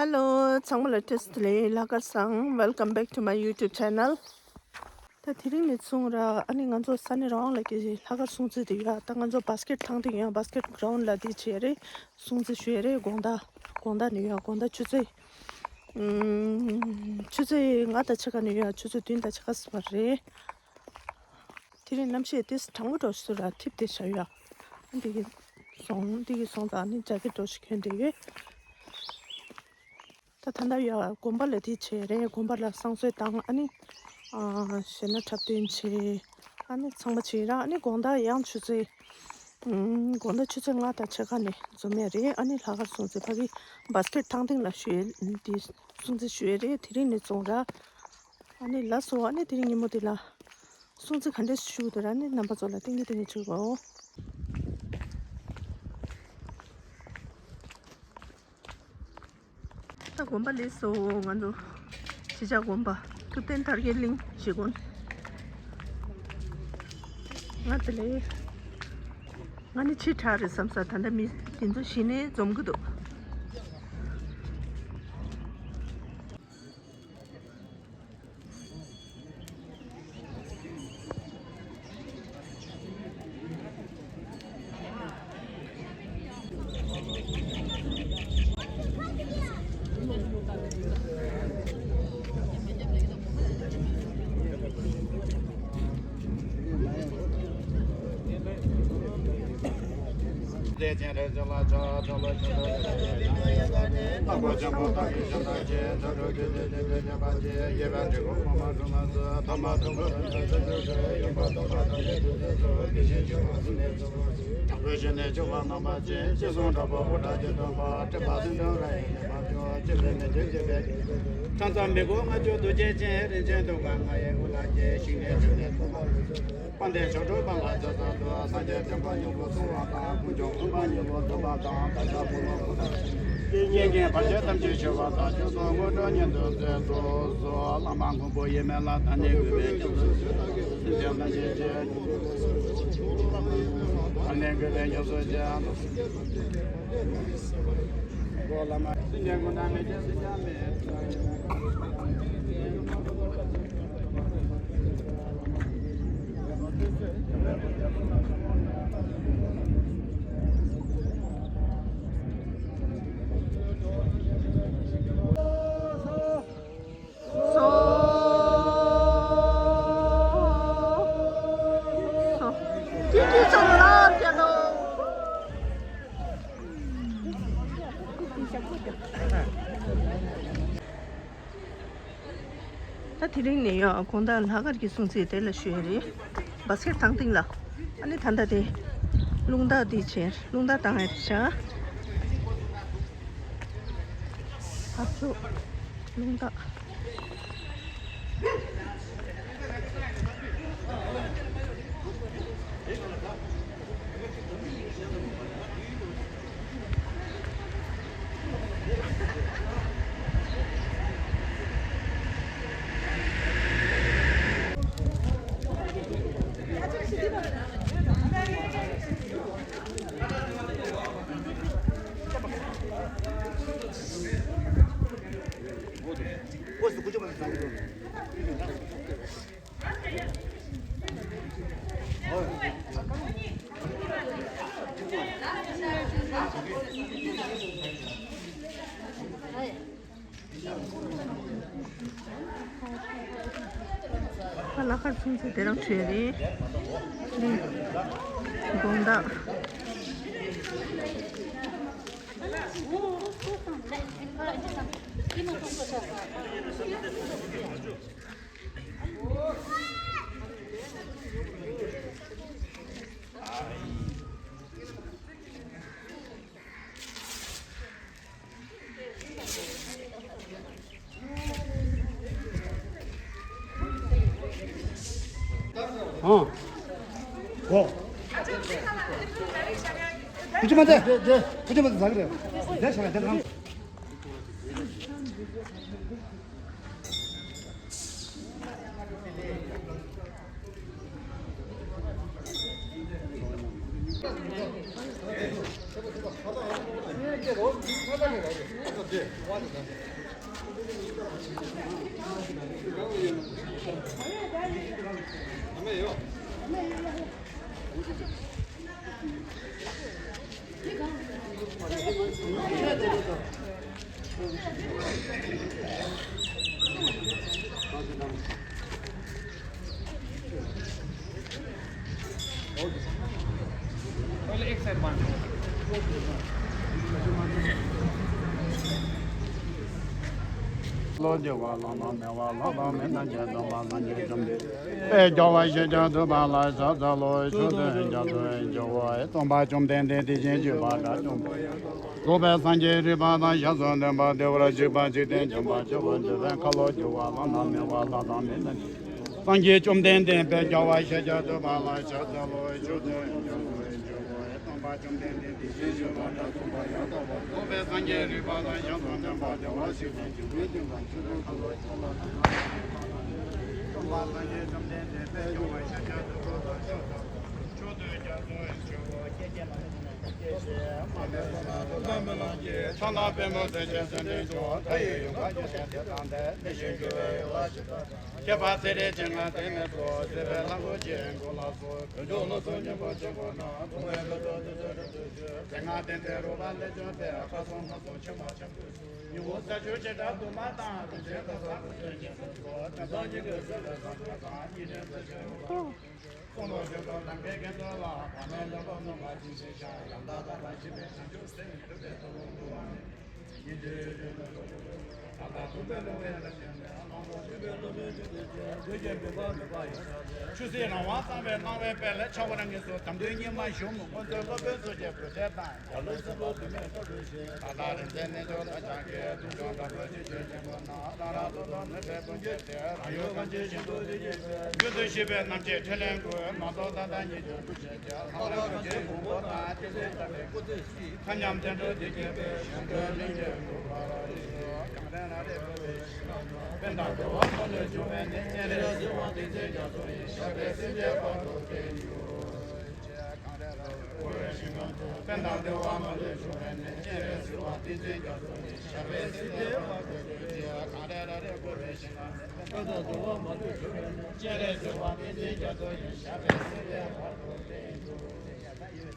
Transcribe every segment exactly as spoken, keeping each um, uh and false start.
Hello, ཚང་མ་ལ་བཀྲ་ཤིས་བདེ་ལེགས། ལྷག་དཀར་བཟང་། Welcome back to my YouTube channel. ད་དེ་རིང་ནས་བཟུང་ར་ཨ་ནི་ང་ཚོ་ས་གནས་རང་དབང་ལ་སྐྱེས་ལྷག་དཀར་སྲུང་བརྩི་དེ་ཡོད། ད་ང་ཚོ་བཱ་སི་ཀེཊ་ཐང་སྟེང་ཡང་བཱ་སི་ཀེཊ་གྷ་རའུན་ལ་དེ་བྱས་རེད། སྲུང་བརྩི་ཞུ་ཡས་རེད། དགོང་དག་དགོང་དག་ནས་ཡོད། དགོང་དག་ཆུ་ཚོད་ཨུམ། ཆུ་ཚོད་ལྔ་དང་ཕྱེད་ཀ་ནས་ཡོད། ཆུ་ཚོད་བདུན་དང་ཕྱེད་ཀ་ཙམ་རེད། དེ་རིང་གནམ་གཤིས་ཏོག་ཙམ་གྲང་མོ་འདྲ་ཞིག་ར་འཐིབས་བསྡད་བཞག་ཡོད། ཨ་འདི་གི་སོང་། འདི་གི་སོང་ཙང་ཨ་ནི་ཇ་ཀེཊ་འདྲ་ཞིག་གྱོན་བསྡད་ཡོད། ད་ད་ལྟ་ཡ་དགོན་པ་ལ་དེ་བྱས་རེད། དགོན་པ་ལ་བསང་གསོལ་བཏང་། ཨ་ནི་ཨ་གཞས་སྣ་འཁྲབ་སྟོན་བྱས། ཨ་ནི་ཚང་མ་བྱས་ར། ཨ་ནི་དགོང་དག་ཡང་ཆུ་ཚོད་ཨུམ། དགོང་དག་ཆུ་ཚོད་ལྔ་དང་ཕྱེད་ཀ་ནས་འཛོམས་ཡས་རེད། ཨ་ནི་ལྷག་དཀར་སྲུང་བརྩི་ཕ་གི་བཱ་སི་ཀེཊ་ཐང་སྟེང་ལ་ཞུ་ཡས་དེ་སྲུང་བརྩི་ཞུ་ཡས་རེད། དེ་རིང་ནས་བཟུང་ར། ཨ་ནི་ལགས་སོ། ཨ་ནི་དེ་རིང་ཉིན་མོ་འདི་ལ་སྲུང་བརྩི་ག་འདྲས་ཞུ་འདུག་ར། ཨ་ནི་རྣམ་པ་ཚོ་ལ་སྟོན་གྱི་སྟོན་གྱི་བཅུག་གོ། ད་དགོན་པ་སླེབས་སོང་། ང་ཚོ་གཞིས་ཆགས་དགོན་པ་ཐུབ་བསྟན་དར་རྒྱས་གླིང་གཞིས་དགོན། ང་དེ་ལས་ང་ནི་ཕྱི་དྲགས་རེད་བསམ་ས། ད་ལྟ་མི་དེ་ཚོ་གཞི་ནས་འཛོམས་ཀྱི་འདུག། ཕྱག་འཚལ་མི་མགོ་ལྔ་བཅུ་རྡོ་རྗེ་ཅན། རིན་ཆེན་གདུགས་དཀར་ལྔ་ཡི་དབུ་ལ་སྐྱེས། ཞིང་ལས་ཆུ་ནས་ཐོན་པ། དཔལ་ལྡན་མཆོག་སྤྲུལ་པ་ལ་ཕྱག་འཚལ་ལོ། སངས་རྒྱས་བསྟན་པ་མྱུར་པོ་སྲུང་བ་དང་། ཀུན་འབྱུང་མཐུན་པ་མྱུར་པོ་ཐོབ་པ་དང་། བདག་ཅག་ཕུན་སུམ་ཚོགས་པ་དང་། རྐྱེན་ངན་བར་ཆད་ཐམས་ཅད་ཞི་བ་དང་། སྐྱོན་བྲལ་དངོས་གྲུབ་མྱུར་དུ་སྩོལ་དུ་གསོལ། བླ་མ་མགོན་པོ་ཡེ་མེད་ལ་ད་ནི་གུས་པས་སྐྱབས་སུ་མཆི། སེམས་ཅན་ཐམས་ཅད་ཀྱི་ད་ནི་གུས་པས་སྐྱབས་སུ་མཆི། སོ། སོ། ཀི་ཀི་ཚང་ལ་རྒྱ་ནོ། ད་དེ་རིང་ནས་ཡང་དགོང་དག་ལྷག་དཀར་གྱི་སྲུང་བརྩི་དེ་ལ་ཞུ་ཡས་རེད། བཱ་སི་ཀེཊ་ཐང་སྟེང་ལ། ཨ་ནི་ད་ལྟ་དེ་རླུང་རྟ་དེ་བྱས། རླུང་རྟ་བཏང་ཡས་རེད་ཤག། ཨ་ཚོ། རླུང་རྟ། ལྷག་དཀར་སྲུང་བརྩི་དེ་རང་བྱས་རེད། དེ་རིང་དགོང་དག། ཨང་། གོ། ཀུ་ཅི་མ་དེ། ཀུ་ཅི་མ་དེ་ཟ་གི་རེད། དེ་ཆ་ལ་དེ་རང་། ལོ་རྒྱུ་བ་ལ་ན་མེ་བ་ལ་ལ་མེ་ན་རྒྱལ་དུ་བ་ལ་རྒྱལ་ཅུམ། དཔལ་རྒྱལ་བ་ཤཱཀྱ་ཐུབ་པ་ལ་ཕྱག་འཚལ་ལོ། ཆོས་སྟོན་རྒྱ་མཚོའི་རྒྱལ་པོ་སྟོན་པ་བཅོམ་ལྡན་འདས་དེ་བཞིན་གཤེགས་པ་དགྲ་བཅོམ་པ། རྫོགས་པའི་སངས་རྒྱས་རིག་པ་དང་ཞབས་སུ་ལྡན་པ། བདེ་བར་གཤེགས་པ་འཇིག་རྟེན་མཁྱེན་པ་ཆེན་པོ། འདུལ་བའི་ཁ་ལོ་སྒྱུར་བ་ལ་ན་མེ་བ་ལ་ལ་མེ་ན། སངས་རྒྱས་བཅོམ་ལྡན་འདས་དཔལ་རྒྱལ་བ་ཤཱཀྱ་ཐུབ་པ་ལ་ཕྱག་འཚལ་ལོ། ཆོས་སྟོན་རྒྱ་མཚོའི་རྒྱལ་པོ་སྟོན་པ་བཅོམ་ལྡན་འདས་དེ་བཞིན་གཤེགས་པ་དགྲ་བཅོམ་པ་ཡང་དག་པར་རྫོགས་པའི་སངས་རྒྱས་རིག་པ་དང་ཞབས་སུ་ལྡན་པ། བདེ་བར་གཤེགས་པའི་འཇིག་རྟེན་མཁྱེན་པ་ཆེན་པོའི་ཁ་ལོ་སྒྱུར་བ་ལ་ན་མེ་བ་ལ་ལ་མེ་ན། སྟོན་པ་སངས་རྒྱས་བཅོམ་ལྡན་འདས་དཔལ་རྒྱལ་བ་ཤཱཀྱ་ཐུབ་པ་ལ་ཕྱག་འཚལ་ལོ། ཆོས་སྟོན་རྒྱ་མཚོའི་རྒྱལ་པོ་སྐྱེ་གེ་མ་ལ་ན་སྐྱེ་ཤེས་མ་ལས་སོ་ན་དུ་ལ་མི་ལ་སྐྱེ། ཕྱག་ན་པདྨོ་དེ་བཞིན་གསེར་ཕྲེང་མཆོག་མཐའ་ཡས་ཡུལ་གང་ཞིག་གཞན་དེ་དང་ལྡན། མི་ཤིགས་འགྱུར་བའི་ཡུལ་ལ་གཤེགས་པ་དང་། ཁྱད་པར་ཚེ་རིང་ཅན་ལ་དེ་མེད་དོ། སྲིད་པའི་གླང་པོ་ཆེའི་མགོ་ལ་སོགས། དུད་འགྲོ་ལ་སོགས་སྙིང་པོ་ཆེན་པོ་རྣམས། མཐོང་བས་མི་ཚོར་དུས་ཚོད་རབ་ཏུ་བཞུད། རྫས་སྔགས་ལྡན་པའི་རོལ་པ་ལས་བྱུང་བའི། ཁ་སོ་སྔ་སོ་ཕྱི་མ་ཆེན་པོའི་ཚོགས། ཉི་འོད་ས་ཆུ་བྱེ་བྲག་དུ་མ་དང་། རིན་ཆེན་གང་ཟག་ཀུན་གྱི་སྙིང་པོའི་ཚོགས། དེ་དག་ཉིད་ཀྱི་སྲིད་པའི་སངས་རྒྱས་དང་། ཉི་ཟེར་ས་ཆུ་རོལ་པ་ཀུན། གསུང་རབ་ཞུ་བ་ནམ་མཁའི་རྒྱན་དུ་ལ། བར་སྣང་ལྷ་པ་རྣམས་ལ་བྱིན་གྱིས་བརླབས། ཡང་དག་ལྟ་བ་བཞི་པའི་བྱང་ཆུབ་སེམས། སྒྲུབ་པའི་ཐབས་ལམ་དུ་བ་མེད། ཉི་ཟེར་ཆུ་རོལ་པ་ཀུན། ད་ལྟ་འཁྲུངས་པའི་སློབ་དཔོན་རབ་འབྱམས་པའི། གླང་པོ་ཆེན་པོའི་སློབ་དཔོན་ཆུ་སྲིན་ཆེན། བོད་ཀྱི་མུན་པ་མེད་པ་ཡི་ཤར་ཕྱོགས། ཆོས་སྲིད་རང་དབང་གཙང་བའི་སྣང་བའི་དཔལ། ཕྱོགས་རིས་ངན་སོང་དམ་མདོའི་སྙེ་མ་ཞུམ། སྔོན་ཚེ་སློབ་དཔོན་ཚོགས་ཀྱི་བུ་སྡེ་དང་། རྒྱ་ལོ་སྲིན་པོ་དུ་མས་སྐོར་བྲོས་ཤིང་། ད་ལྟ་རིག་འཛིན་རྣལ་འབྱོར་ལ་སྦྱངས་ཀྱི། ཐུགས་བྱུང་དྲག་པོའི་ཆུ་སྐྱོན་ཆེན་པོ་རྣམས། རང་རང་ཚོགས་དང་ནུས་པའི་དཔུང་གིས་ཏེ། རང་ཡུལ་གངས་ཅན་ཞིང་དུ་དེ་ཉིད་སྤེལ། རྒྱུན་དུ་ཞི་བའི་རྣམ་ཤེས་ཕྲིན་ལས་ཀུན། མ་རྟོགས་མཐའ་དག་ཉིད་ཀྱི་སྐུ་ཞེས་བྱ། ལྷག་པའི་གངས་ཅན་གོ་འཕང་དང་། ཐིག་ལེ་ལྟ་བུའི་སྐུ་ཚེ་སྲིད། མཐའ་མཉམ་བསྟན་འགྲོ་བདེ་སྐྱིད་པའི། གཞན་དོན་གླིང་རྗེ་གུར་དཀར་རིན་པོ་ཆེ། གངས་རི་ར་རི་བཀོད་པའི་ཞིང་ཁམས་ན། ཕན་དང་བདེ་བ་མ་ལུས་འབྱུང་བའི་གནས། སྤྱན་རས་གཟིགས་དབང་བསྟན་འཛིན་རྒྱ་མཚོ་ཡི། ཞབས་པད་སྲིད་མཐའི་བར་དུ་བརྟན་གྱུར་ཅིག་ཕན་དང་བདེ་བ་མ་ལུས་འབྱུང་བའི་གནས། སྤྱན་རས་གཟིགས་དབང་བསྟན་འཛིན་རྒྱ་མཚོ་ཡི། ཞབས་པད་སྲིད་མཐའི་བར་དུ་བརྟན་གྱུར་ཅིག་གངས་རི་ར་རི་བཀོད་པའི་ཞིང་ཁམས་ན། ཕན་དང་བདེ་བ་མ་ལུས་འབྱུང་བའི་གནས། སྤྱན་རས་གཟིགས་དབང་བསྟན་འཛིན་རྒྱ་མཚོ་ཡི། ཞབས་པད་སྲིད་མཐའི་བར་དུ་བརྟན་གྱུར་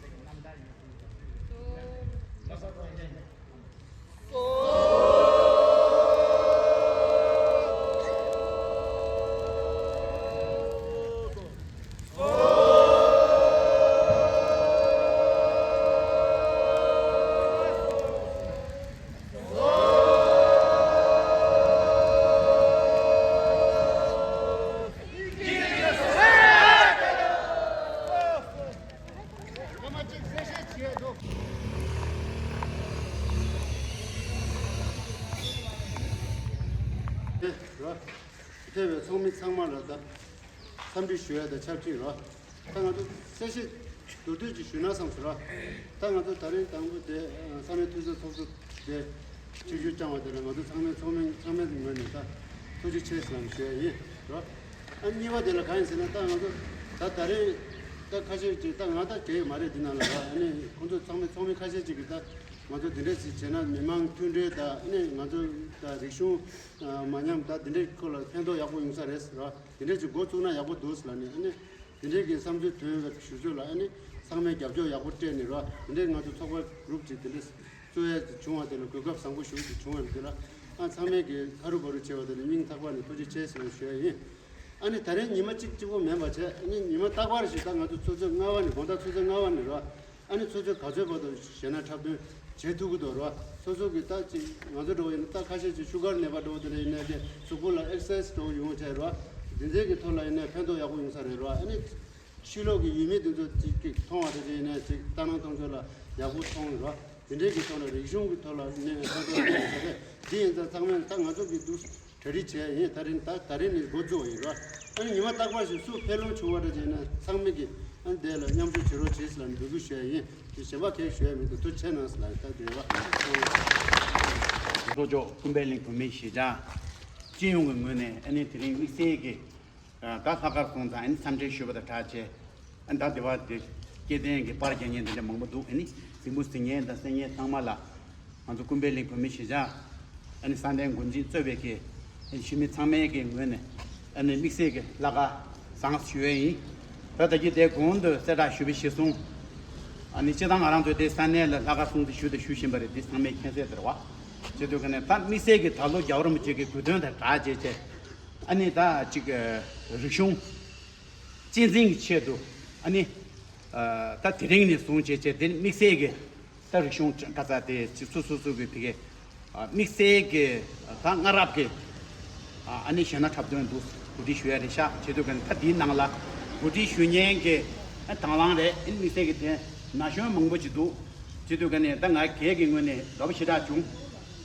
ཅིག་ཐེ་བའི་ཚོགས་མི་ཚང་མ་ལ་ད་འཚམས་འདྲི་ཞུ་ཡ་དང་ཆབས་ཅིག་རོ། ད་ང་ཚོ་གསལ་བཤད་མདོར་བསྡུས་ཅིག་ཞུས་ན་བསམ་སོང་རོ། ད་ང་ཚོ་ད་རིང་དང་པོ་དེ་ས་གནས་འཐུས་ཚབ་ཚོགས་གཙོ་དེ་ཆིབས་བསྒྱུར་བསྐྱངས་པ་དེ་ལ་ང་ཚོ་ཚང་མའི་ཚོགས་མི་ཚང་མའི་ངོས་ནས་ད་ཐུགས་རྗེ་ཆེ་ཟེར་ཞུ་ཡ་ཡིན་རོ། ཨ་གཉིས་པ་དེ་ལ་གང་ཡིན་ཟེར་ན། ད་ང་ཚོ་ད་ད་རིང་ད་ཁ་ཤས་ཅིག་ད་ང་ད་གལ་ཡོད་མ་རེད། འདི་ནང་ལ་ར་ཨ་ནི་ཁོང་ཚོ་ཚང་མའི་ཚོགས་མི་ཁ་ཤས་ཅིག་གིས་ད་ང་ཚོ་འདི་འདྲས་ཅིག་བྱས་ན་མི་མང་མཐུན་སྒྲིལ་དང་ཨ་ནི་ང་ཚོ་ད་རིག་གཞུང་མ་ཉམས་ད་འདི་འདྲས་ཁོ་ལ་ཕན་ཐོགས་ཡག་པོ་ཡོང་ས་རེད་ཟེར་བ། དེ་འདྲས་ཀྱི་འགོ་བཙུགས་ན་ཡག་པོ་འདུག་ཟེར་ལབ་ནས། ཨ་ནི་དེ་འདྲས་ཀྱི་བསམ་ཚུལ་ཐོན་པའི་གཞུག་ཕྱོགས་ལ་ཨ་ནི་ཚང་མས་རྒྱབ་སྐྱོར་ཡག་པོ་སྤྲད་ནས་ར་དེ་འདྲས་ང་ཚོ་ཚོགས་པ་གུ་རུབ་ཅིག་དེ་འདྲས་བཙུགས་ཡ་བྱུང་བ་དེ་ལ་གོ་སྐབས་བཟང་པོ་ཞེ་པོ་ཅིག་བྱུང་བ་རེད། དེ་ལ་ཨ་ཚང་མས་ཀྱི་ཁ་རུ་བ་རུ་བྱས་པ་དེ་ལ་སྙིང་ཐག་པ་ནས་ཐུགས་རྗེ་ཆེ་ཟེར་ཞུ་ཡ་ཡིན། ཨ་ནི་ད་རིང་ཉི་མ་གཅིག་གཅིག་པོ་མིན་པ་བྱས། ཨ་ནི་ཉི་མ་རྟག་པར་ཞིག་ད་ང་ཚོ་ཆུ་ཚོད་ལྔ་པ་ནས་དགོང་དག་ཆུ་ཚོད་ལྔ་པ་ནས་ར། ཨ་ནི་ཆུ་ཚོད་ག་ཚོད་བར་དུ་ཞེ་ན་འཁྲབ་སྟོན་བྱེད་ཐུབ་ཀྱི་འདུག་ར། སོ་སོ་གི་ད་ཅིག་ང་ཚོ་འགྲོ་བ་ཡིན་ན་ད་ཁ་ཤས་ཅིག་ཤུ་གར་ནད་པ་འགྲོ་བ་དེ་འདྲ་ཡིན་ན་དེ་གཟུགས་པོ་ལ་ཨེག་སར་སའིཛ་འགྲོ་ཡོང་བྱས་ར། འདི་འཛེག་གི་ཐོག་ལ་ཡིན་ན་ཕན་ཐོགས་ཡག་པོ་ཡོང་ས་རེད་ར། ཨ་ནི་ཕྱི་ལོགས་ཀྱི་ཡུལ་མི་དེ་ཚོ་ཅིག་ཅིག་མཐོང་བ་དེ་ཚོ་ཡིན་ན་ཅིག་ལྟ་སྣང་གཏོང་ཚོད་ལ་ཡག་པོ་མཐོང་ར། དེ་འདྲའི་གི་ཐོག་ལ་རིག་གཞུང་གི་ཐོག་ལ་ནས་ཕན་ཐོགས་ཡོང་ས་རེད། འདི་ཡིན་ཙང་ཚང་མས་ད་ང་ཚོ་གི་འདུག་གྲ་སྒྲིག་བྱས་ཡིན། ད་རིང་ད་ད་རིང་ནས་འགོ་བཙུགས་པ་ཡིན་ར། ཨ་ནི་ཉི་མ་རྟག་པར་ཞིག་སུ་ཕེབས་ལོང་བྱུང་བ་འདྲ་བྱས་ན་ཚང་མས་ཀྱི་ཨ་ནི་དེ་ལ་མཉམ་ཞུགས་བྱེད་རོགས་བྱེད་ཟེར་ལ་འབོད་སྐུལ་ཞུ་ཡ་ཡིན། དེ་གཞན་པ་གང་ཞུ་ཡ་མེད་དུ་ཐུགས་རྗེ་ཆེ་གནང་ཟེར་ལ་ད་དེ་ར། གཙོ་མཆོག་ཀུན་ཕན་གླིང་བུད་མེད་གཞིས་ཆགས་སྤྱི་ཡོངས་ཀྱི་ངོས་ནས་ཨ་ནི་དེ་རིང་དམིགས་བསལ་གྱི་ད་ལྷག་དཀར་སོང་ཙང་ཨ་ནི་འཚམས་འདྲི་ཞུ་བ་དང་སྦྲགས་བྱས། ཨ་ནི་ད་དེ་བ་དེ་ སྐྱེ་ལྡན་གྱི་པར་རྒྱག་མཁན་དེ་འདྲ་མང་པོ་འདུག་ཨ་ནི་གཟིགས་མོ་གཟིགས་མཁན་དང་གསན་མཁན་ཚང་མ་ལ། ང་ཚོ་ཀུན་ཕན་གླིང་བོད་མི་གཞིས་ཆགས་ཨ་ནི་ས་གནས་འགོ་འཛིན་གཙོས་པའི་གི་ཨ་ནི་ཞུ་མི་ཚང་མའི་གི་ངོས་ནས་ཨ་ནི་དམིགས་བསལ་གྱི་ལྷག་དཀར་བཟང་ཞུ་ཡས་ཡིན། ད་ལྟ་གི་དེ་གོང་དུ་གསལ་བསྒྲགས་ཞུ་བའི་གཞིར་བཟུང་། ཨ་ནི་སྤྱིར་བཏང་ང་རང་ཚོ་དེ་ས་གནས་ལ་ལྷག་དཀར་སྲུང་བརྩི་ཞུ་དང་ཞུ་བཞིན་པ་རེད། འདི་ཚང་མས་མཁྱེན་གསལ་དེ་རེད་བ། བྱེད་དུས་ག་ནས་ད་དམིགས་བསལ་གྱི་ད་ལོ་རྒྱལ་བ་རིན་པོ་ཆེ་གི་དགོངས་དོན་དང་སྦྲགས་བྱས་བྱས། ཨ་ནི་ད་ཅིག་རིག་གཞུང་གཅེས་འཛིན་གྱི་ཆེད་དུ་ཨ་ནི་ད་དེ་རིང་ནས་བཟུང་བྱས་བྱས་དེ་ནི་དམིགས་བསལ་གྱི། ད་རིག་གཞུང་ཀ་ས་དེ་སོ་སོ་སོ་གི་ཕ་གི་དམིགས་བསལ་གྱི་ད་སྔ་རབས་ཀྱི་ཨ་ནི་གཞས་སྣ་འཁྲབ་སྟོན་འདུག་གོ་སྒྲིག་ཞུ་ཡ་རེད་ཤག་བྱེད་དུས་ག་ནས་ད་དེའི་ནང་ལ་གོ་སྒྲིག་ཞུ་མཁན་གྱི་དང་བླངས་རེད། ཨ་ནི་དམིགས་བསལ་གྱི་དེ་ན་གཞོན་མང་པོ་ཅིག་འདུག་བྱེད་དུས་ག་ནས་ད་ང་སྒེར་གྱི་ངོས་ནས་དགའ་པོ་ཞེ་དྲག་བྱུང་།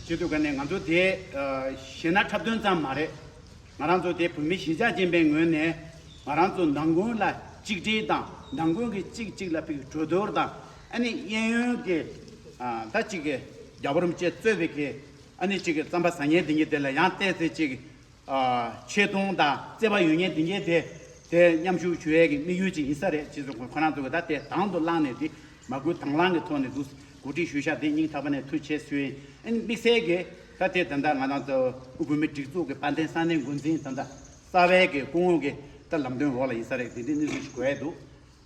བྱེད་དུས་ག་ནས་ང་ཚོ་དེ་གཞས་སྣ་འཁྲབ་སྟོན་ཙམ་མ་རེད། ང་རང་ཚོ་དེ་བོད་མི་གཞིས་ཆགས་ཆེན་པོའི་ངོས་ནས་ང་རང་ཚོ་ནང་ཁུལ་ལ་གཅིག་སྒྲིལ་དང་ནང་ཁུལ་གྱི་གཅིག་གཅིག་ལ་ཕ་གི་གྲོས་བསྡུར་དང་ཨ་ནི་གཡས་གཡོན་གྱི་ཨ་ད་གཅིག་གི་རྒྱལ་བ་རིན་པོ་ཆེ་གཙོས་པའི་གི་ཨ་ནི་གཅིག་གི་རྩམ་པ་ཟ་མཁན་དེ་ཉིད་དེ་ལ་ཡང་བལྟས་ཚེ་གཅིག་ཨ་ཆེ་མཐོང་དང་བརྩེ་བ་ཡོད་མཁན་དེ་ཉིད་དེ་དེ་མཉམ་ཞུགས་ཞུ་ཡས་ཀྱི་དམིགས་ཡུལ་ཅིག་ཡིན་ས་རེད། ཅེས་སོགས་ཁོ་རང་ཚོ་གི་ད་དེ་དང་དུ་བླངས་ནས་དེ། མ་བསྐུལ་དང་བླངས་ཀྱི་ཐོག་ནས་འདུག་གོ་སྒྲིག་ཞུས་ཤག་དེ་སྙིང་ཐག་པ་ནས་ཐུགས་རྗེ་ཆེ་ཞུ་ཡིན། ཨ་ནི་དམིགས་བསལ་གྱི་ད་དེ་ད་ལྟ་ང་རང་ཚོ་དབུས་བོད་མིའི་སྒྲིག་འཛུགས་ཀྱི་དཔལ་ལྡན་ས་གནས་འགོ་འཛིན་ད་ལྟ་རྩ་བའི་གི་སྐུ་ངོ་གི་ད་ལམ་སྟོན་འོག་ལ་ཡིན་ས་རེད། དེ་འདྲའི་གནས་ཚུལ་ཞིག་གོ་ཡས་འདུག་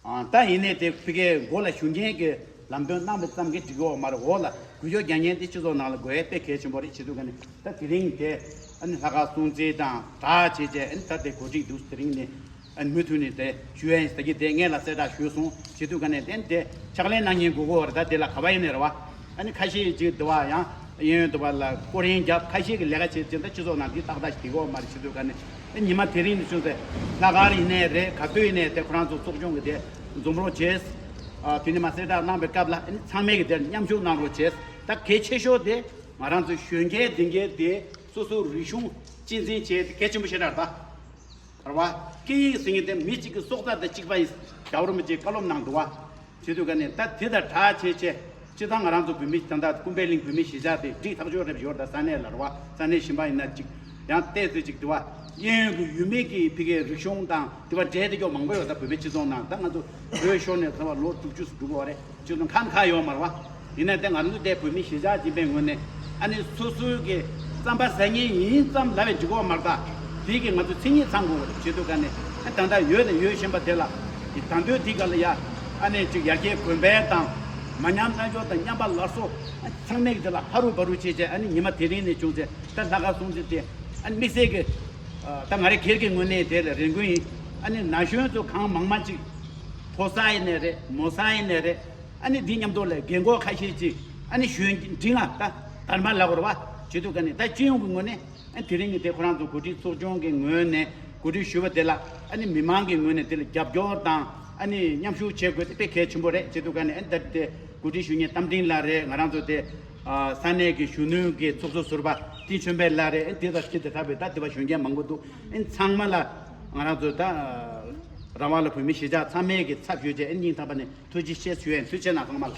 ཨ་ད་ཡིན་ནའི་དེ་ཕ་གིའི་མགོ་ལ་ཞུ་མཁན་གྱི་ལམ་སྟོན་གནང་བ་ཙམ་གྱིས་འགྲིག་གི་ཡོད་མ་རེད། འོག་ལ་འགུལ་སྐྱོད་རྒྱག་མཁན་དེ་སྤྱི་ཚོགས་ནང་ལ་དགོས་ཡས་དཔེ་གལ་ཆེན་པོ་རེད། བྱེད་དུས་ག་ནས་ད་དེ་རིང་དེ་ཨ་ནི་ལྷག་དཀར་སྲུང་བརྩི་དང་སྦྲགས་བྱས་བྱས་ཨ་ནི་ད་དེ་གོ་སྒྲིག་འདུག་དེ་རིང་ནས། ཨ་ནི་མུ་མཐུད་ནས་དེ་ཞུ་ཡ་ཡིན་ཟེར་གྱི་དེ་སྔོན་ལ་གསལ་བསྒྲགས་ཞུས་སོང་། བྱེད་དུས་ག་ནས་དེ་དེ་ཕྱག་ལས་གནང་མཁན་དགོས་ཀྱི་ཡོད་རེད། ད་དེ་ལ་ག་པར་ཡིན་ནའི་རེད་བ། ཨ་ནི་ཁ་ཤས་ཅིག་འདི་བ་ཡང་གཡས་གཡོན་དུ་བ་ལ་སྐོར་གཡེང་རྒྱབ། ཁ་ཤས་ཀྱི་ལས་ཀ་བྱེད་ཅིག་ད་སྤྱི་ཚོགས་ནང་འདི་ཏག་ཏག་ཞིག་བསྡད་ཀྱི་ཡོད་མ་རེད། བྱེད་དུས་ག་ནས་ཨ་ཉི་མ་དེ་རིང་ནས་བྱུང་ཚེ་ལྷག་དཀར་ཡིན་ནའི་རེད། ག་དུས་ཡིན་ནའི་དེ་ཁོ་རང་ཚོ་ཚོགས་ཆུང་གི་དེ་འཛོམས་རོགས་བྱས། ཨ་དེ་ནས་མ་གསལ་བསྒྲགས་གནང་བའི་སྐབས་ལ་ཨ་ནི་ཚང་མས་ཀྱི་དེར་མཉམ་ཞུགས་གནང་རོགས་བྱས། ད་གལ་ཆེ་ཤོས་དེ་ང་རང་ཚོ་གཞོན་སྐྱེས་འདི་གས་དེ་སོ་སོའི་རིག་གཞུང་གཅེས་འཛིན་བྱས་ཏེ་གལ་ཆེན་པོ་ཞེ་དྲག་རེད་ད། རེད་བ། སྐད་ཡིག་ཟེར་མཁན་དེ་མི་གཅིག་གི་སྲོག་རྩ་དང་གཅིག་པ་ཡིན། རྒྱལ་བ་རིན་པོ་ཆེས་བཀའ་སློབ་གནང་འདུག་བ། བྱེད་དུས་ག་ནས་ད་དེ་དང་སྦྲགས་བྱས་བྱས་སྤྱིར་བཏང་ང་རང་ཚོ་བོད་མི་ད་ལྟ་ཀུན་ཕན་གླིང་བོད་མི་གཞིས་ཆགས་དེ་སྒྲིག་ཐག་ཆོད་རེད་ཡོད་ད། ས་གནས་ལ་རེད་བ། ས་གནས་གཞན་པ་ཡིན་ན་གཅིག་ཡང་བལྟས་ཚེ་གཅིག་དེ་བ། གཡས་གཡོན་གྱི་ཡུལ་མི་གི་ཕ་གིའི་རིག་གཞུང་དང་དེ་བ་འབྲེལ་བསྡད་ཀྱོག་མང་པོ་ཡོད་ད། བོད་པའི་སྤྱི་ཚོགས་ནང་ད་ང་ཚོ་བོད་ཤོར་ནས་ད་བ་ལོ་དྲུག་ཅུ་འགྲོ་གི་ཡོད་རེད། ཁྱོད་ཚོ་ཁམས་ཁ་ཡོད་མ་རེད་བ། ཡིན་ན་དེ་ང་ཚོ་དེ་བོད་མི་གཞིས་ཆགས་སྦྱིན་པའི་ངོས་ནས་ཨ་ནི་སོ་སོའི་གི་རྩམ་པ་ཟ་མཁན་ཡིན་ཙམ་ལབ་པའི་འཇུག་གོ་མ་རེད་ད། དེ་གི་ང་ཚོ་མཚན་ཉིད་ཚང་དགོས་པ་རེད། བྱེད་དུས་ག་ནས་ཨ་ད་ལྟ་ཡོད་དང་ཡོད་བཞིན་པ་དེ་ལ་གི་དང་དོད་དེ་ག་ལ་ཡ་ཨ་ནི་ཅིག་ཡར་རྒྱས་གོང་འཕེལ་དང་མ་ཉམས་རྣལ་འབྱོར་དང་མཉམ་པ་སླར་གསོ་ཨ་ཚང་མས་གི་དེ་ལ་ཧ་རུ་བ་རུ་བྱས་བྱས་ཨ་ནི་ཉི་མ་དེ་རིང་ནས་བྱུང་ཚེ་ད་ལྷག་དཀར་སྲུང་བརྩི་དེ་ཨ་ནི་དམིགས་བསལ་གི་ད་ང་རའི་སྒེར་གྱི་ངོས་ནས་དེ་ལ་རེ་སྐུལ་ཡིན། ཨ་ནི་ན་གཞོན་ཚོ་གང་མང་མང་ཅིག་ཕོ་གསར་ཡིན་ནའི་རེད། མོ་གསར་ཡིན་ནའི་རེད། ཨ་ནི་འདི་མཉམ་དུ་ལ་རྒན་གོག་ཁ་ཤས་ཅིག་ཨ་ནི་གཞོན་འབྲིང་ང་ད་དར་མ་ལབ་དགོས་རེད་བ། བྱེད་དུས་ག་ནས་ད་སྤྱི་ཡོངས་ཀྱི་ངོས་ནས་ཨ་དེ་རིང་གི་དེ་ཁོ་རང་ཚོ་གོ་སྒྲིག་ཚོགས་ཆུང་གི་ངོས་ནས་གོ་སྒྲིག་ཞུས་པ་དེ་ལ་ཨ་ནི་མི་མང་གི་ངོས་ནས་དེ་ལ་རྒྱབ་སྐྱོར་དང་ཨ་ནི་མཉམ་ཞུགས་བྱེད་དགོས་དེ་དཔེ་གལ་ཆེན་པོ་རེད། བྱེད་དུས་ག་ནས་ཨ་ནི་ད་དེ་གོ་སྒྲིག་ཞུ་མཁན་རྟ་མགྲིན་ལགས་རེད། ང་རང་ཚོ་དེ་ཨ་ས་གནས་ཀྱི་གཞོན་ནུ་གི་ཚོགས་གཙོ་ཟུར་པ་ཏིང་ཆོས་འཕེལ་ལགས་རེད། ཨ་ནི་དེ་དང་སྤྱི་དེ་དྲག་པའི་ད་དེ་བ་གཞོན་སྐྱེས་མང་པོ་འདུག་ཨ་ནི་ཚང་མ་ལ་ང་རང་ཚོ་ད་རང་དབང་ལ་བོད་མི་གཞིས་ཆགས་ཚང་མས་ཀྱི་ཚབ་ཞུས་བྱས་ཨ་ནི་སྙིང་ཐག་པ་ནས་ཐུགས་རྗེ་ཆེ་ཞུ་ཡས། ཐུགས་རྗེ་ཆེ་གནང་ཚང་མ་ལ།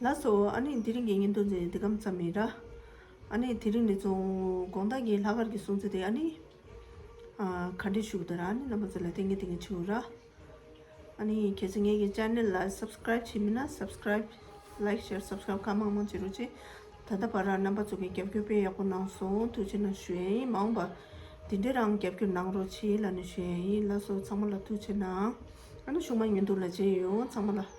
ལགས་སོ། ཨ་ནི་དེ་རིང་གི་བརྙན་ཐུང་འདི་འདི་གམ་ཙམ་ཡིན་ར། ཨ་ནི་དེ་རིང་ནས་བཟུང་དགོང་དག་གི་ལྷག་དཀར་གྱི་སྲུང་བརྩི་དེ་ཨ་ནི་ཨ་ག་འདྲས་ཞུ་གི་འདུག་ར། ཨ་ནི་རྣམ་པ་ཚོ་ལ་ཏན་ཏན་ཞུ་ར། ཨ་ནི་གལ་སྲིད་ངེད་ཀྱི་ཅེ་ནལ་ལ་སབ་སི་ཀ་རེབ་བྱས་མེད་ན་སབ་སི་ཀ་རེབ། ལའིཀ་ཤེར་སབ་སི་ཀ་རེབ་ཁག་མང་མང་བྱེད་རོགས་བྱེད། ད་ལྟ་བར་ར་རྣམ་པ་ཚོ་གི་རྒྱབ་སྐྱོར་དཔེ་ཡག་པོ་གནང་སོང་། ཐུགས་རྗེ་གནང་ཞུ་ཡ་ཡིན། མ་འོངས་པ་འདི་འདྲའི་རང་རྒྱབ་སྐྱོར་གནང་རོགས་བྱེད་ལབ་ནས་ཞུ་ཡ་ཡིན། ལགས་སོ། ཚང་མ་ལ་ཐུགས་རྗེ་གནང་། ཨ་ནི་གཞུག་མ་བརྙན་ཐུང་ལ་མཇལ་ཡོང་། ཚང་མ་ལ།